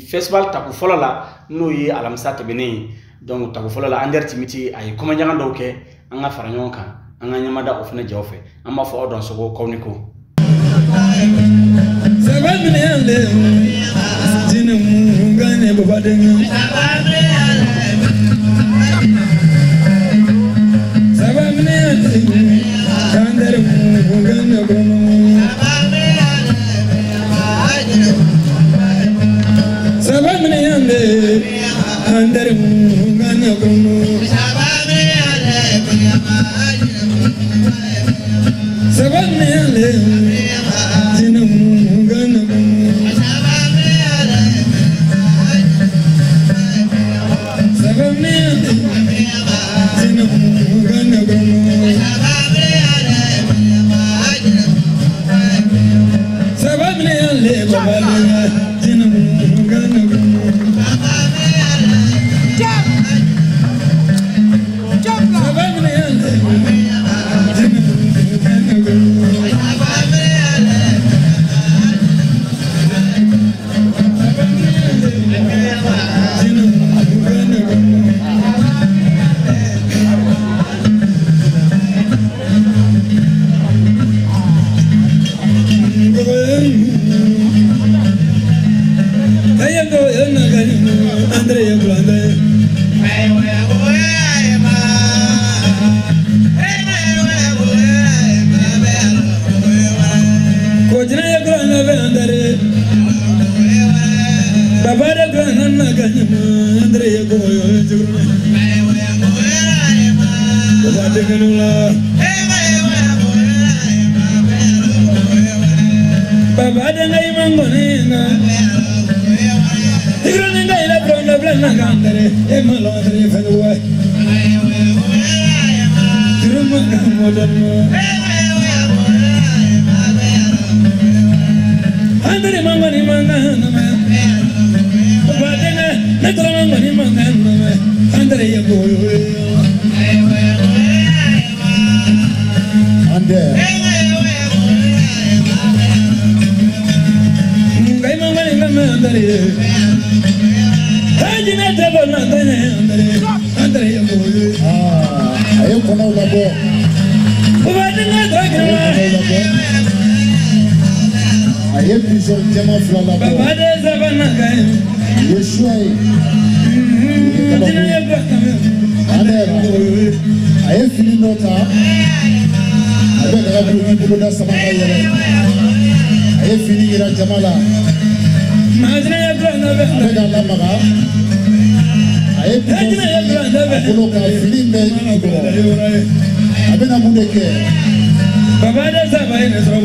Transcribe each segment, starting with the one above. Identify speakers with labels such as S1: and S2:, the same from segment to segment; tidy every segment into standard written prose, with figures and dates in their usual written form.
S1: Festival tako fɔlɔ la n'o ye alamisa tɛmɛnen ye. Donc tako fɔlɔ la Ander Timiti a ye kɔmɔɲaga dɔw kɛ, an ka fara ɲɔgɔn kan, an ka ɲɛmada o fana jaw fɛ. An b'a fɔ aw dansogo k'aw ni ko.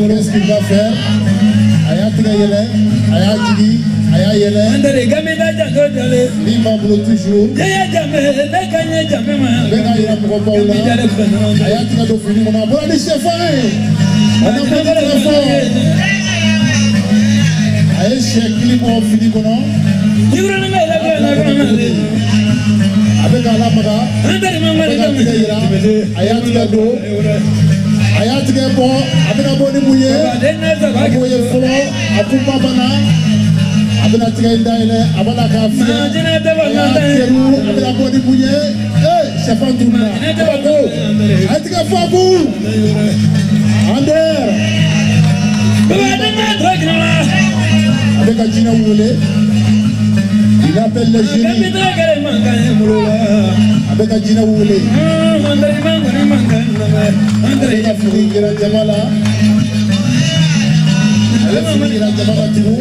S2: Qu'est-ce qu'il va faire? Toujours. Il appelle le génie. Avec un djina oulé. Avec la fini Jamala. Avec la fini Jamala Tirou.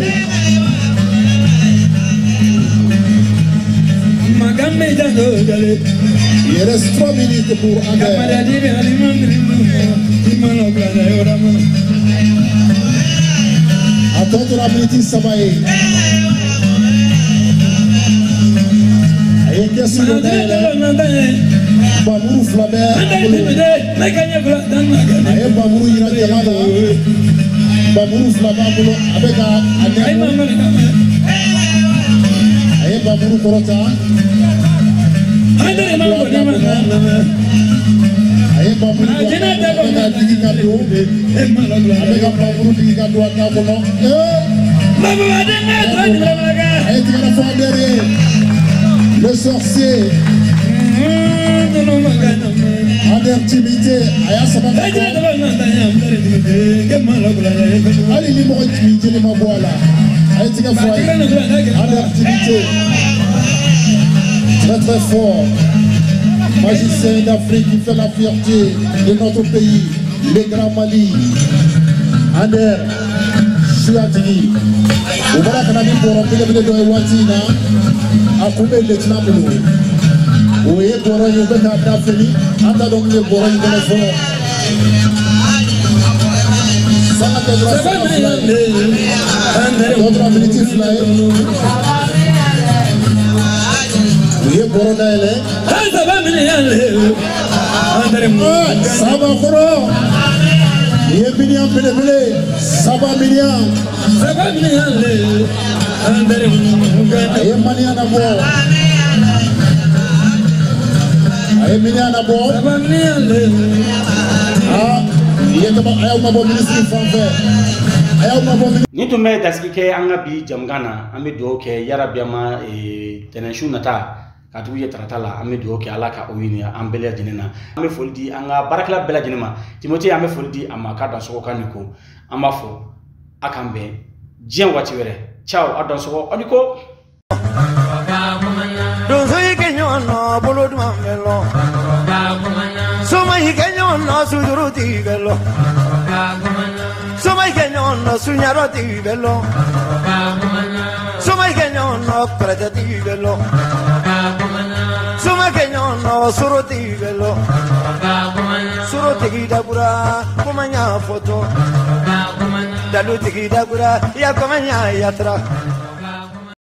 S2: Il reste 3 minutes pour Ander. Attends la minute Sabaye. Bamourou Flaubert, Bamourou Ira Jamala, Bamourou Flaubert avec un Bamourou Korota, Bamourou avec un Bamourou. Le sorcier. Ander Timité, a y'a sama ka bɔ. Hali ni mɔgɔ jeli ma bɔ a la, a ye tigɛ fɔ a ye. Ander Timité, très très fort. Magicien d'Afrique qui fait la fierté de notre pays, le Grand Mali. Ander Suyatigi. O bɔra ka na ni bɔrɔ belebele dɔ ye waati in na, a kun bɛ lɛtina bolo. O ye bɔrɔ ye, u bɛ k'a da fili, an t'a dɔn min ye bɔrɔ in kɔnɔ fɔlɔ. Sanga kɛ dɔrɔn sanga 2 ye. Tɔ tora miniti 2 ye. U ye bɔrɔ dayɛlɛ. Sabakɔrɔ. Nin ye miliyɔn belebele, 3 miliyɔn. A ye maniya nabɔ. A ye miliyɔn nabɔ. Aa, nin ye kaba, a y'aw mabɔ minisiri fan fɛ. A y'aw mabɔ minisiri.
S1: Nin tun bɛ dasigi kɛ an ka bi jamukan na. An bɛ dugawu kɛ yarabi an ma tɛnɛnsu nata ka tugu ye tarata la. An bɛ dugawu kɛ Ala ka o ɲini an bɛɛ lajɛlen na. An bɛ foli di an ka baarakɛla bɛɛ lajɛlen ma. Timothée, an bɛ foli di a ma k'a dansɔgɔ k'a ni ko. An b'a fɔ a k'an bɛn diɲɛ waati wɛrɛ. Ciao, a dansɔgɔ aw ni ko.
S3: Donso y'i kɛ ɲɔgɔn nɔ, bolo duman bɛ lɔ. Soma y'i kɛ ɲɔgɔn nɔ, sujuru tigi bɛ lɔ. Soma y'i kɛ ɲɔgɔn nɔ, suɲarɔ tigi bɛ lɔ. Soma y'i kɛ ɲɔgɔn nɔ, kɔrɔtɛ tigi bɛ lɔ. Soma kɛ ɲɔgɔn nɔ, soro tigi bɛ lɔ. Soro tigi dabura, kuma ɲa fɔtɔ. Dalu tigi dabura, ya kuma ɲa yatara.